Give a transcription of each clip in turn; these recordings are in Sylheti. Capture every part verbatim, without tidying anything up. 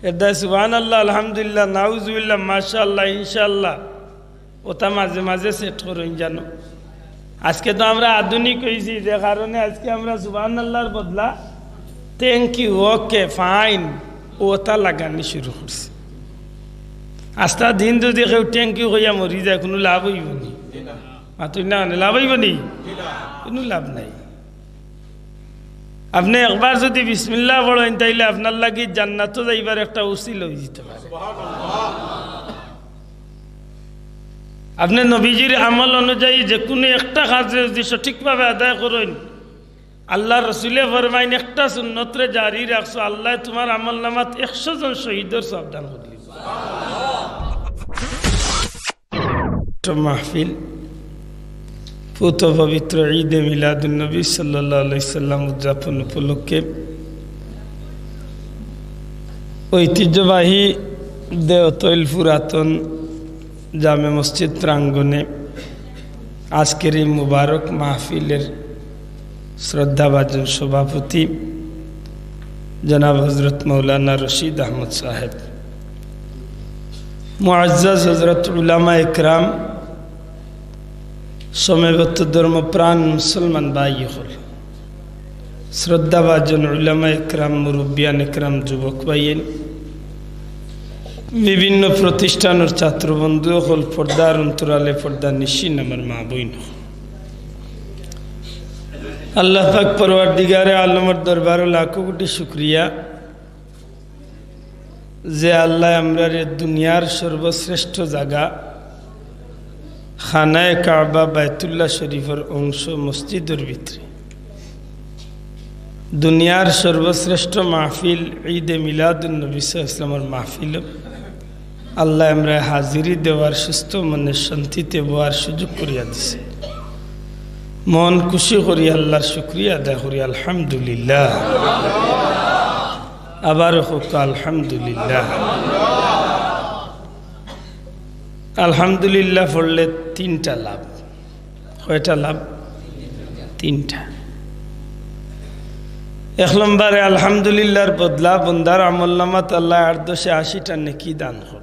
এরদায় সুবহানাল্লাহ, আলহামদুলিল্লাহ, নাউজুবিল্লাহ, মাশাআল্লাহ, ইনশাআল্লাহ, ওটা মাঝে মাঝে সেট করইন জানো। আজকে তো আমরা আধুনিক অইছি, যে কারণে আজকে আমরা সুবহানাল্লাহর বদলা thank you, okay, fine, ওটা লাগানি শুরু করছি। আস্তা দিন যদি কেউ thank you কইয়া মরি যায়, কুনু লাভ অইবো নি? মাতুন না, লাভ অইবো নি? কুনু লাভ নাই। আপনে একবার যদি বিসমিল্লাহ পড়ইন, তাইলে আপনার লাগি জান্নাতো যাইবার একটা উসিলা অইযিতো পারে। আপনে নবীজির আমল অনুযায়ী যেকুনু একটা কাজরে যদি সঠিকভাবে আদায় করইন, আল্লার রসুলে ফরমাইন, একটা সুন্নতরে জারি রাখছো, আল্লায় তুমার আমলনামাত একশো জন শহীদর সওয়াব দান করিলিবো। মাহফিল, পুত পবিত্র ঈদে মিলাদুন্নবী সাল্লাল্লাহু আলাইহি সাল্লাম উদযাপন উপলক্ষে ঐতিহ্যবাহী দেওতৈল পুরাতন জামে মসজিদ প্রাঙ্গণে আজকের এই মুবারক মাহফিলের শ্রদ্ধাভাজন সভাপতি জনাব হযরত মাওলানা রশিদ আহমদ সাহেব, মুআজ্জাজ হযরত উলামা একরাম, সমবেত ধর্মপ্রাণ মুসলমান ভাই অকল, শ্রদ্ধাভাজন উলামা একরাম, মুরব্বিয়ান একরাম, যুবক ভাইয়েন, বিভিন্ন প্রতিষ্ঠানর ছাত্র বন্ধু অকল, পর্দার অন্তরালে পর্দা নিশিন আমার মা বইন অকল। আল্লাহ পাক পরওয়ারদিগারে আলমর দরবারো লাখো কোটি শুকরিয়া যে আল্লায় আমরারে দুনিয়ার সর্বশ্রেষ্ঠ জাগা খানায়ে কাবা বায়তুল্লাহ শরীফর অংশ মসজিদর ভিতরে দুনিয়ার সর্বশ্রেষ্ঠ মাহফিল ঈদে মিলাদুন নবী সাল্লাল্লাহু আলাইহি ওয়াসাল্লামর মাহফিল আল্লায় আমরারে হাজিরি দেওয়ার, সুস্থ মনে শান্তিতে বওয়ার সুযোগ করিয়া দিছে। মন খুশি করি আল্লার শুকরিয়া আদায় করি, আলহামদুলিল্লাহ। আবারও কউক্কা আলহামদুলিল্লাহ। আলহামদুলিল্লাহ পড়লে তিনটা লাভ। কয়টা লাভ? তিনটা। এক নম্বরে আলহামদুলিল্লাহর বদলা বন্দার আমলনামাত আল্লায় আট দশে আশিটা নেকি দান করে।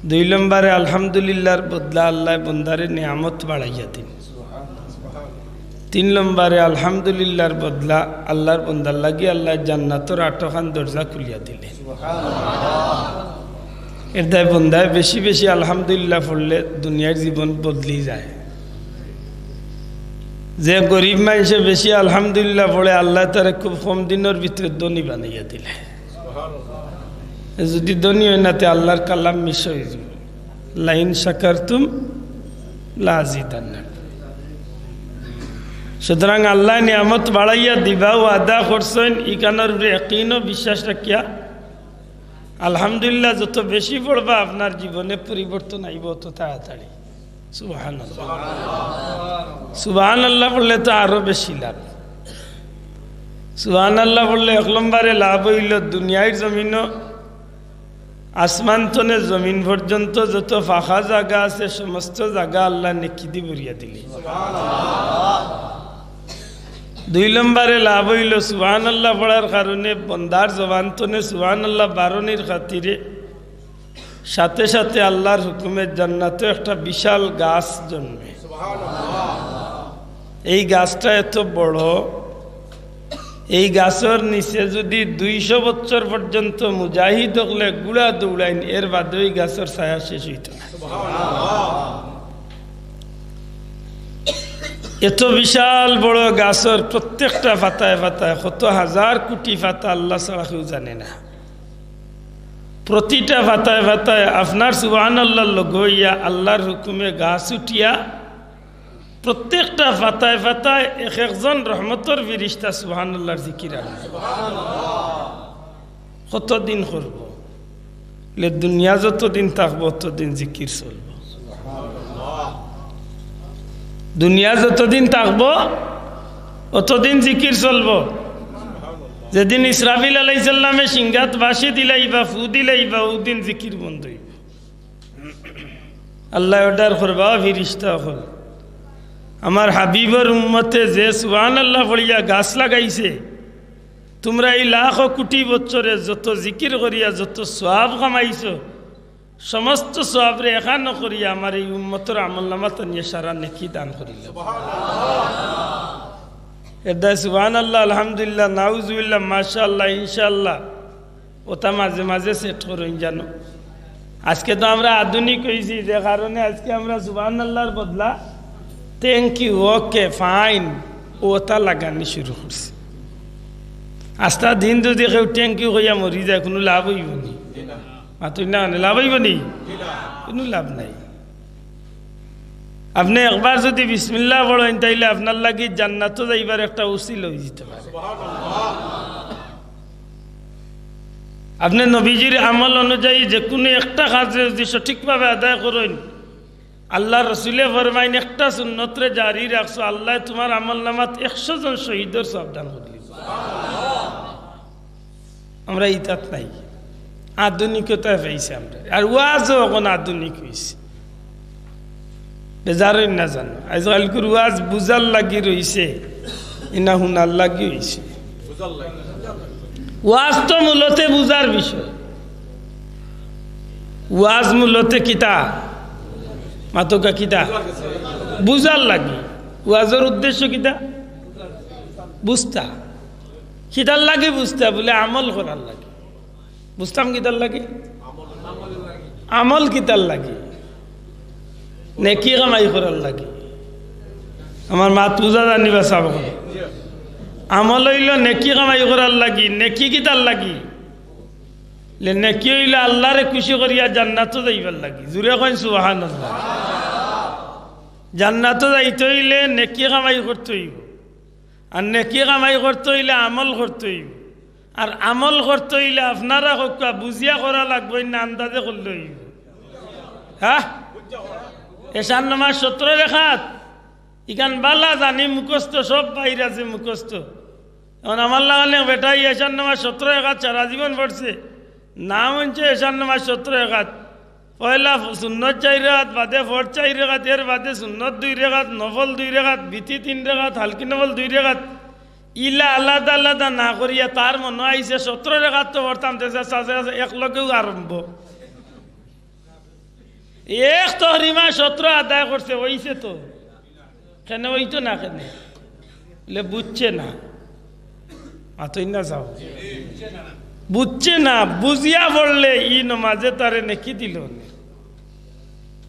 দুই নম্বরে আলহামদুলিল্লাহর বদলা আল্লায় বন্দারে নিয়ামত বাড়াইয়া দেইন। তিন নম্বরে আলহামদুলিল্লাহর বদলা আল্লার বন্দার লাগি আল্লায় জান্নাতর আটখান দরজা খুলিয়া দিলে। এরদায় বন্দায় বেশি বেশি আলহামদুলিল্লাহ পড়লে দুনিয়ার জীবন বদলি যায়। যে গরিব মানষে বেশি আলহামদুলিল্লাহ পড়ে, আল্লায় তারে খুব কম দিনর ভিতরে ধনী বানাইয়া দিলে। যদি ধনী অয় না, তে আল্লার কালাম মিছা অইযিবো। "লাইন শাকারতুম লাআযিদান্নাকুম।" সুতরাং আল্লায় নিয়ামত বাড়াইয়া দিবা ওয়াদা করছইন, ইখানর উপরে ইয়াকিন ও বিশ্বাস রাখিয়া আলহামদুলিল্লাহ যত বেশি পড়বা, আপনার জীবনে পরিবর্তন আইবো অত তাড়াতাড়ি। সুবহানাল্লাহ। সুবহানাল্লাহ পড়লে তো আরো বেশি লাভ। সুবহানাল্লাহ পড়লে এক নম্বরে লাভ অইলো দুনিয়ার জমিনো আসমান তনে জমিন পর্যন্ত যত ফাঁকা জাগা আছে, সমস্ত জাগা আল্লায় নেকি দি ভরিয়া দিলে। দুই নম্বরে লাভ অইলো সুবহানাল্লাহ পড়ার কারণে বন্দার জবান তনে সুবহানাল্লাহ বারনির খাতিরে সাথে সাথে আল্লার হুকুমে জান্নাতো একটা বিশাল গাছ জন্মে। এই গাছটা এত বড়, এই গাছর নিচে যদি দুইশো বছর পর্যন্ত মুজাহিদ অকলে ঘুড়া দৌড়াইন, এর বাদে ওই গাছর ছায়া শেষ অইতো না। এত বিশাল বড় গাছর প্রত্যেকটা পাতায় পাতায় কত হাজার কোটি পাতা আল্লাহ ছাড়া কেউ জানে না। প্রতিটা পাতায় পাতায় আপনার সুবহানাল্লাহর লগে অইয়া আল্লার হুকুমে গাছ উঠিয়া প্রত্যেকটা পাতায় পাতায় এক একজন রহমতর ফিরিস্তা সুবহানাল্লাহর জিকির আরম্ভ। কতদিন করবো? লে দুনিয়া যতদিন থাকবো, অতদিন জিকির চলবো। দুনিয়া যতদিন থাকবো, অতদিন জিকির চলবো। যেদিন ইসরাফিল আলাইহিস সালামে সিংগাত বাঁশি দিলাইবা, ফু দিলাইবা, ওদিন জিকির বন্ধ অইবো। আল্লায় অর্ডার করবা, "ও ফিরিস্তা অকল, আমার হাবিবর উম্মতে যে সুবহানাল্লাহ পড়িয়া গাছ লাগাইছে, তুমরা এই লাখো কুটি বছরে যত জিকির করিয়া যত সওয়াব কামাইছো, সমস্ত সওয়াবরে এখানো করিয়া আমার এই উম্মতর আমলনামাত আনিয়া সারা নেকি দান করিলাও। এরদায় সুবহানাল্লাহ, আলহামদুলিল্লাহ, নাউজুবিল্লাহ, মাশাআল্লাহ, ইনশাআল্লাহ, ওটা মাঝে মাঝে সেট করইন জানো। আজকে তো আমরা আধুনিক অইছি, যে কারণে আজকে আমরা সুবহানাল্লাহর বদলা thank you, okay, fine, ওটা লাগানি শুরু করছি। আস্তা দিন যদি কেউ thank you কইয়া মরি যায়, কুনু লাভ অইবো নি? মাতইন না, মানে লাভ অইবো নি? কুনু লাভ নাই। আপনে একবার যদি বিসমিল্লাহ পড়ইন, তাইলে আপনার লাগি জান্নাতো যাইবার একটা উসিলা অইযিতো পারে। আপনে নবীজির আমল অনুযায়ী যেকুনু একটা কাজরে যদি সঠিকভাবে আদায় করইন, আল্লার রসুলে ফরমাইন, একটা সুন্নতরে জারি রাখছো, আল্লায় তুমার আমলনামাত একশো জন শহীদর সওয়াব দান করিলিবো। আমরা ইতাত নাই, আধুনিকতায় পাইছি আমরা। আর ওয়াজও অখন আধুনিক অইছে। বেজার অইন না জানো, আইজকাইলকুর ওয়াজ বুজার লাগি রইছে, ইনা হুনার লাগি অইছে। ওয়াজ তো মূলতে বুজার বিষয়। ওয়াজ মূলতে কিতা? মাতউক্কা কিতা? বুজার লাগি। ওয়াজর উদ্দেশ্য কিতা? বুজতা। কিতার লাগি বুজতা? বুলে আমল করার লাগি। বুজতাম কিতার লাগি? আমল কিতার লাগি? নেকি কামাই করার লাগি। আমার মাত বুজা যার নি বা সাব অকল? আমল অইলো নেকি কামাই করার লাগি। নেকি কিতার লাগি? লে নেকি অইলো আল্লারে খুশি করিয়া জান্নাতো যাইবার লাগি। জুরে কইন সুবহানাল্লাহ। জান্নাতো যাইতে অইলে নেকি কামাই করতে অইবো। আর নেকি কামাই করতে অইলে আমল করতে অইবো। আর আমল করতে অইলে আপনারা কউক্কা বুজিয়া করা লাগবো, না আন্দাজে করলে অইবো? হ্যাঁ? এশার নামাজ সতরো রেকাত, ইখান বালা জানি মুখস্থ, সব বাইর আছে মুখস্থ। অখন আমার লাখান এক বেটায় এশার নামাজ সতরো রেকাত সারা জীবন পড়ছে, নাম অইছে এশার নামাজ সতরো রেকাত। পয়লা ফ-, সুন্নত চাইর রেকাত, বাদে ফরজ চাইর রেকাত, এর বাদে সুন্নত দুই রেকাত, নফল দুই রেকাত, বিতি তিন রেকাত, হালকি নফল দুই রেকাত। ইলা আলাদা আলাদা না করিয়া তার মনো আইছে সতরো রেকাত তো পড়তাম, তে সা-, সা-, সা-, একলগেউ আরম্ভ। এক তহরিমা সতরো আদায় করছে, অইছে তো। কেনে অইতো না কেনে? বুলে বুজছে না। মাতইন না যাও। বুজছে না, বুজিয়া পড়লে ই নমাজে তারে নেকি দিলো নে।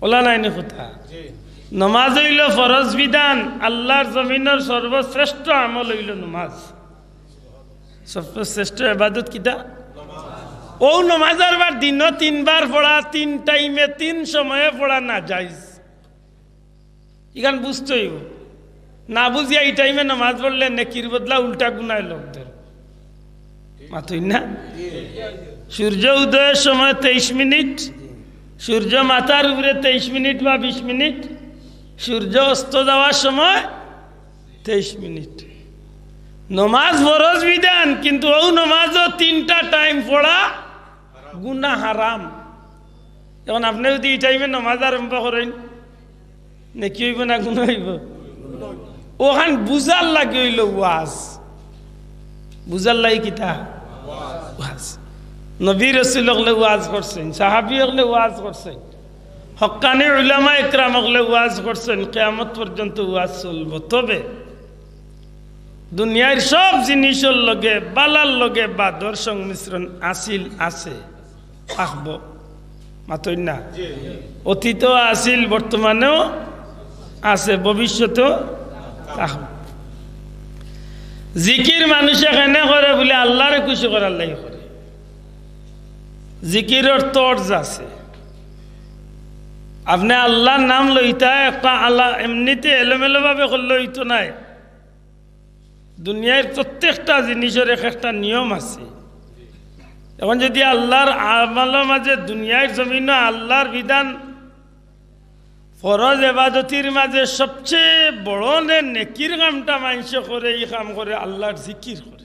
অলা নায় নি কথা? নমাজ অইলো ফরজ বিধান, আল্লার জমিনর সর্বশ্রেষ্ঠ আমল অইলো নমাজ। সর্বশ্রেষ্ঠ ইবাদত কিতা? অউ নমাজ আরবার দিনো তিনবার পড়া, তিন টাইমে, তিন সময়ে পড়া নাজাইজ। ইখান বুজতে অইবো। না বুজিয়া ই টাইমে নমাজ পড়লে নেকির বদলা উল্টা গুনায় লগ ধরে। মাতইন না? সূর্য উদয়র সময় তেইশ মিনিট, সূর্য মাথার উপরে তেইশ মিনিট বা বিশ মিনিট, সূর্য অস্ত যাওয়ার সময় তেইশ মিনিট। নমাজ ফরজ বিধান, কিন্তু অউ নমাজও তিনটা টাইম পড়া গুনা, হারাম। অখন আপনে যদি ই টাইমে নমাজ আরম্ভ করইন, নেকি অইবো না গুনা অইবো? অখান বুজার লাগি অইলো ওয়াজ। বুজার লাগি কিতা? ওয়াজ। নবী রসুল অকলে ওয়াজ করছইন, সাহাবী অকলে ওয়াজ করছইন, হক্কানি উলামা একরাম অকলে ওয়াজ করছইন, কিয়ামত পর্যন্ত ওয়াজ চলবো। তবে দুনিয়ার সব জিনিসর লগে, বালার লগে বাদর সংমিশ্রণ আছিল, আছে, থাকবো। মাতইন না? অতীতও আছিল, বর্তমানেও আছে, ভবিষ্যতেও থাকবো। জিকির মানুষে কেনে করে বুলে আল্লারে খুশি করার লাগি করে। জিকিরর তর্জ আছে। আপনে আল্লার নাম লইতা একটা আলা, এমনিতে এলোমেলো ভাবে করলে অইতো নায়। দুনিয়ার প্রত্যেকটা জিনিসর এক একটা নিয়ম আছে। অখন যদি আল্লার আমলর মাঝে দুনিয়ার জমিনো আল্লার বিধান ফরজ এবাদতির মাঝে সবচেয়ে বড় নে-, নেকির কামটা মানষে করে, ই কাম করে আল্লার জিকির করে।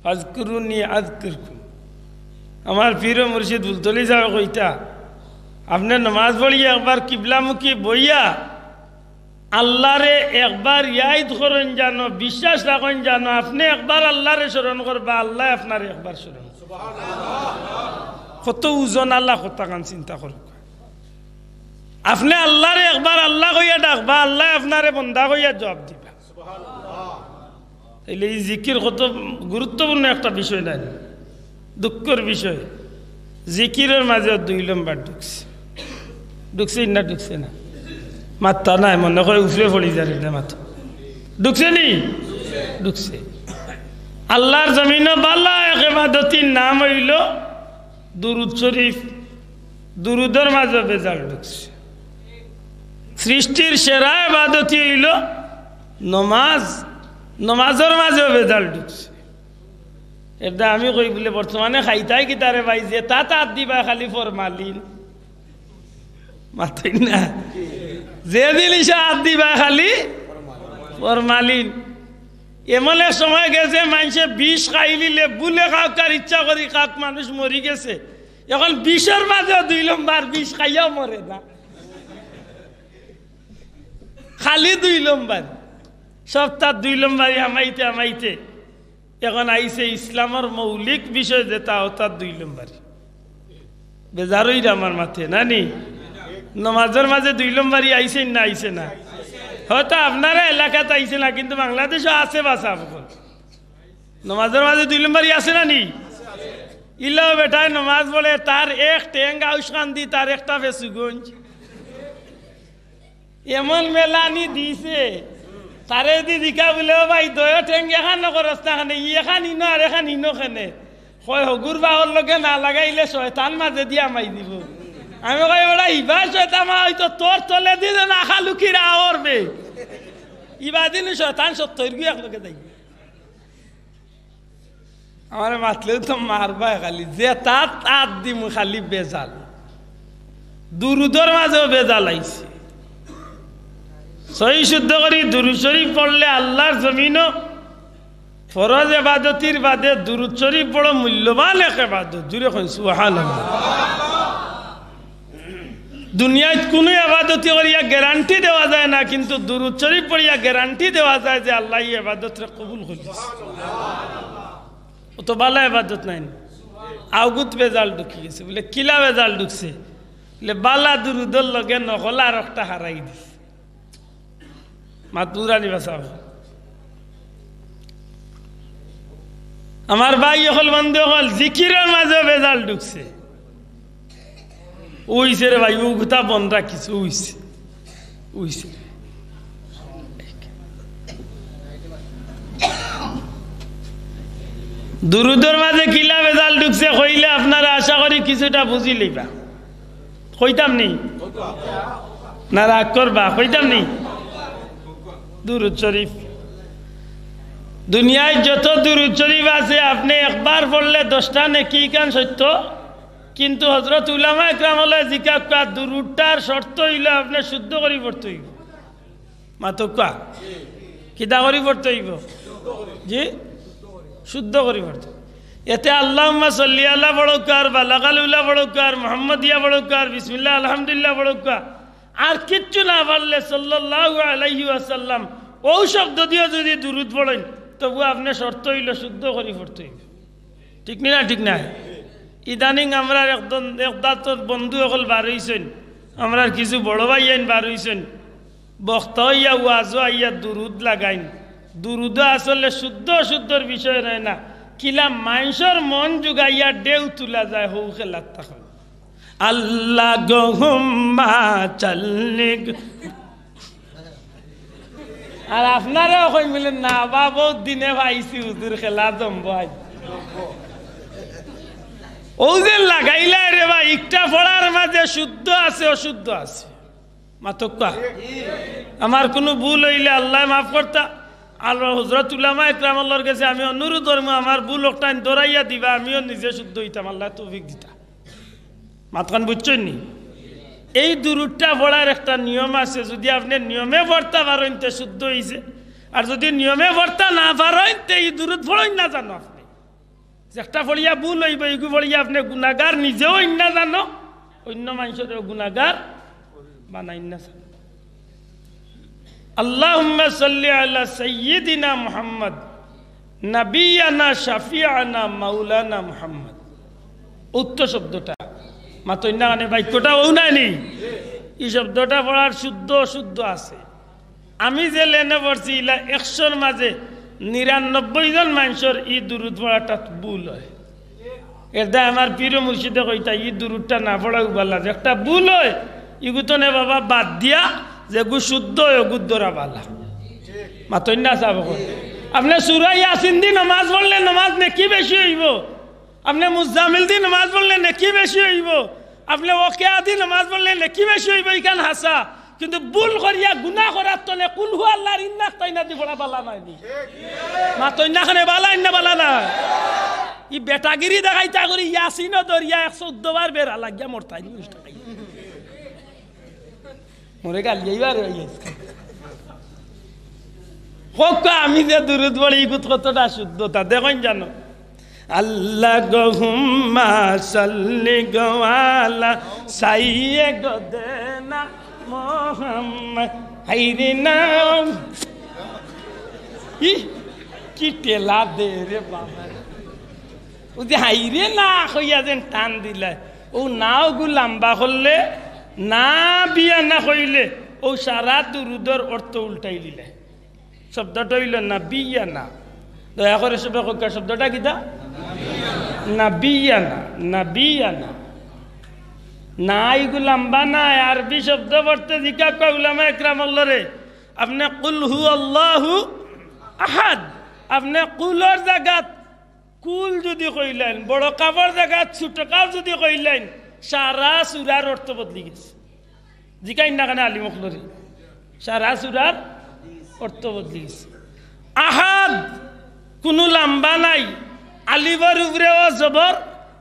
ফাজকুরুনি আযকুরকুম। আমার পীর ও মুর্শিদ ফুলতলি সাবে কইতা, আপনে নমাজ পড়িয়া একবার কিবলামুখী বইয়া আল্লারে একবার ইয়াদ করইন জানো, বিশ্বাস রাখইন জানো, আপনে একবার আল্লারে স্মরণ করবা, আল্লায় আপনারে একবার স্মরণ করবা। কত ওজন আলা কথাখান চিন্তা করউক্কা। আপনে আল্লারে একবার আল্লা কইয়া ডাকবা, আল্লায় আপনারে বন্দা কইয়া জুয়াব দিবা। তাইলে ই জিকির কত গুরুত্বপূর্ণ একটা বিষয় নায়নি? দুঃখর বিষয়, জিকিরর মাঝে দুই লম্বর ঢুকছে। ঢুকছে না, ঢুকছে না? মাত্তা নাই, মনে কয় উপরে পড়ি যার এটা মাথা। ঢুকছে নি? ঢুকছে। আল্লার জমিনো বালা এক এবাদতির নাম অইলো দুরুদ শরিফ। দুরুদর মাঝে ভেজাল ঢুকছে। সৃষ্টির সেরা এবাদতি অইলো নমাজ, নমাজর মাঝেও ভেজাল ঢুকছে। এটা আমি কই বুলে বর্তমানে খাইতায় কিতা রে ভাই, যেতাত আত দিবায় খালি ফরমালিন। মাতইন না। যে জিনিসো আত দিবায় খালি ফরমালিন। এমন এক সময় গেছে মানষে বিষ খাইলিলে বুলে খাউক আর ইচ্ছা করি খাউক, মানুষ মরি গেছে। এখন বিষর মাঝেও দুই লম্বর বিষ খাইয়াও মরে না। খালি দুই লম্বর। সপ্তাহ দুই লম্বরি হামাইতে হামাইতে এখন আইছে ইসলামর মৌলিক বিষয় যেটা, ওটা দুই লম্বরি। বেজার অইরা আমার মাতে, না নি? নমাজর মাঝে দুই লম্বরি আইছে না আইছে না? হয়তো আপনারা এলাকাত আইছে না, কিন্তু বাংলাদেশো আছে বা সাব অকল। নমাজর মাঝে দুই লম্বরি আছে না নি? ইলাও বেটায় নমাজ পড়ে, তার এক ঠেং আউশকান্দি, তার একটা ফেঞ্চুগঞ্জ। এমন মেলানি দিছে, তারে দি জিকা বুলে, "ও ভাই, দুইও ঠেং এখানো করস না কেনে, ই এখান ইনো আর এখান ইনো কেনে?" কয়, "হগুর বাওর লগে না লাগাইলে শয়তান মাঝে দিয়া মাই দিবো।" আমি কই, "ওরা ইবার শয়তান মা হয়তো তোর তলে দি যেন আখা লুকির আওর বে।" ইবাদিনু শয়তান সত্তইর গু এক লগে যাই। আমারে মাতলেও তো মারবায় খালি, যেতাত আত দিমু খালি ভেজাল। দুরুদর মাঝেও ভেজাল আইছে। সহি শুদ্ধ করি দুরুদ শরিফ পড়লে আল্লার জমিনো ফরজ এবাদতির বাদে দুরুদ শরিফ বড় মূল্যবান এক এবাদত। জুরে কইন সুবহানাল্লাহ। দুনিয়াত কুনু এবাদতি করিয়া গ্যারান্টি দেওয়া যায় না, কিন্তু দুরুদ শরিফ পড়িয়া গ্যারান্টি দেওয়া যায় যে আল্লায় ই এবাদতরে কবুল করিলিছে। অত বালা এবাদত নায়নি? আউগুত ভেজাল ঢুকি গেছে। বুলে, "কিলা ভেজাল ঢুকছে?" বুলে, "বালা দুরুদর লগে নকল আর একটা হারাই দিছে।" মাত বুঝরা নি বা সাব? আমার ভাই অকল, বন্ধু অকল, জিকিরর মাঝেও ভেজাল ঢুকছে। অইছে রে ভাই, অউ কথা বন্ধ রাখিস, অইছে, অইছে। দুরুদর মাঝে কিলা ভেজাল ঢুকছে কইলে আপনারা আশা করি কিছুটা বুঝিলিবা। কইতাম নি? না রাগ করবা? কইতাম নি? দুরুদ শরিফ। দুনিয়াত যত দুরুদ শরিফ আছে, আপনে একবার পড়লে দশটা নেকি, ইখান সত্য। কিন্তু হজরত উলামায়ে কেরাম অকলে জিকাউক্কা, দুরুদটার শর্ত অইলো আপনে শুদ্ধ করি পড়তে অইবো। মাতউক্কা। কিতা করি পড়তে অইবো? জি? শুদ্ধ করি পড়তে। এতে আল্লাহুম্মা সাল্লি আলা পড়উক্কা, আর বালাগাল উলা পড়উক্কা, আর মুহাম্মদিয়া পড়উক্কা, আর বিসমিল্লাহ আলহামদুলিল্লাহ পড়উক্কা। আর কিচ্ছু না পারলে সাল্লাল্লাহু আলাইহি ওয়াসাল্লাম অউ শব্দ দিয়া যুদি দুরুদ পড়ইন, তবু আপনে শর্ত অইলো শুদ্ধ করি পড়তে অইবো। ঠিক নি না? ঠিক না? ইদানিং আমরার একজন, এক দাঁতর বন্ধু অকল বার অইছইন, আমরার কিছু বড় ভাইয়াইন বার অইছইন, বক্তা অইয়া ওয়াজো আইয়া দুরুদ লাগাইন। দুরুদো আসলে শুদ্ধ অশুদ্ধর বিষয় নায় না, কিলা মানষর মন জুগাইয়া ঢেউ তুলা যায়, হউ খেলাত থাকইন। আল্লাহুম্মা সাল্লি। আর আপনারেও কইমু বুলে, "না বা, বউত দিনে পাইছি হুজুর, খেলা জমবো আইজ।" অউ যে লাগাইলা রে ভাই, একটা পড়ার মাঝে শুদ্ধ আছে, অশুদ্ধ আছে। মাতউক্কা। আমার কুনু ভুল অইলে আল্লায় মাফ করতা। আর হজরত উলামায়ে কেরাম অকলর গেছে আমি অনুরোধ করমু, আমার ভুল অকটাইন ধরাইয়া দিবা, আমিও নিজে শুদ্ধ অইতাম, আল্লায় তৌফিক দিতা। মাতখান বুঝছইন নি? এই দুরুদটা পড়ার একটা নিয়ম আছে, যুদি আপনে নিয়মে পড়তা পারইন তে শুদ্ধ অইছে, আর যুদি নিয়মে পড়তা না পারইন তে ই দুরুদ পড়ইন না জানো আপনে। যেটা পড়িয়া ভুল অইবো, ইগু পড়িয়া আপনে গুনাগার নিজেও অইন না জানো, অইন্য মানষরেও গুনাগার বানাইন না জানো। আল্লাহুম্মা সাল্লি আলা সাইয়্যিদিনা মুহাম্মদ, নাবিয়ানা, শাফিয়ানা, মাওলানা মুহাম্মদ। উক্ত শব্দটা, মাতইন না কেনে, বাক্যটা অউ নায়নি? ই শব্দটা পড়ার শুদ্ধ অশুদ্ধ আছে। আমি যে লেনে পড়ছি, ইলা একশোর মাঝে নিরানব্বই জন মানষর ই দুরুদ পড়াটা ভুল অয়। এরদায় আমার পীর ও মুর্শিদে কইতা, ই দুরুদটা না পড়াউ বালা। যে একটা ভুল অয়, ইগু তনে বাবা বাদ দিয়া, যেগু শুদ্ধ অয়, অগু ধরা বালা। মাতইন না সাব অকল। আপনে সূরা ইয়াসিন দি নমাজ পড়লে নমাজ নেকি বেশি অইবো। আপনে মুজাম্মিল দি নমাজ পড়লে নেকি বেশি অইবো। আপনে ওয়াকিয়া দি নমাজ পড়লে নেকি বেশি অইবো, ইখান হাছা। কিন্তু ভুল করিয়া গুনা করার তনে কুল হু আল্লাহর ইন্নাক তাইনা দি পড়া বালা নায়নি? মাতইন না কেনে, বালা ইন্না বালা না? ই বেটাগিরি দেখাইতা করি ইয়াসিনও ধরিয়া একশো চৌদ্দ বার বেড়া লাগিয়া মরতাইন। মোরে গালি এইবার অই গেছে। কউক্কা, আমি যে দুরুদ পড়ি, ইগুত কতটা শুদ্ধতা দেখইন জানো? আল্লাহুম্মা সাল্লি আলা সাইয়্যিদিনা মুহাম্মদ। হায়রে না, ই কি টেলা দে রে বাবা। অউ যে হায়রে না কইয়া যেন টান দিলায়, অউ নাওগু লাম্বা করলে, নাবিয়ানা কইলে, অউ সারা দুরুদর অর্থ উল্টাই দিলায়। শব্দটা অইলো নাবিয়ানা। দয়া করি সবে কউক্কা, শব্দটা কিতা? নাবিয়ানা, নাবিয়ানা। না, ইগু লাম্বা নায়। আরবি শব্দ পড়তে জিকাউক্কা উলামায়ে কেরাম অকলরে। আপনে কুল হু আল্লাহু আহাদ, আপনে কুলর জাগাত কুল যুদি কইলাইন, বড় কাফর জাগাত ছুটো কাফ যুদি কইলাইন, সারা সূরার অর্থ বদলি গেছে। জিকাইন না কেনে আলিম অকলরে? সারা সূরার অর্থ বদলি গেছে। আহাদ, কুনু লাম্বা নাই, আলিফর উপরেও জবর,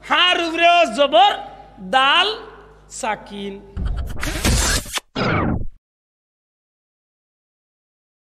হার উপরেও জবর, দাল সাকিন।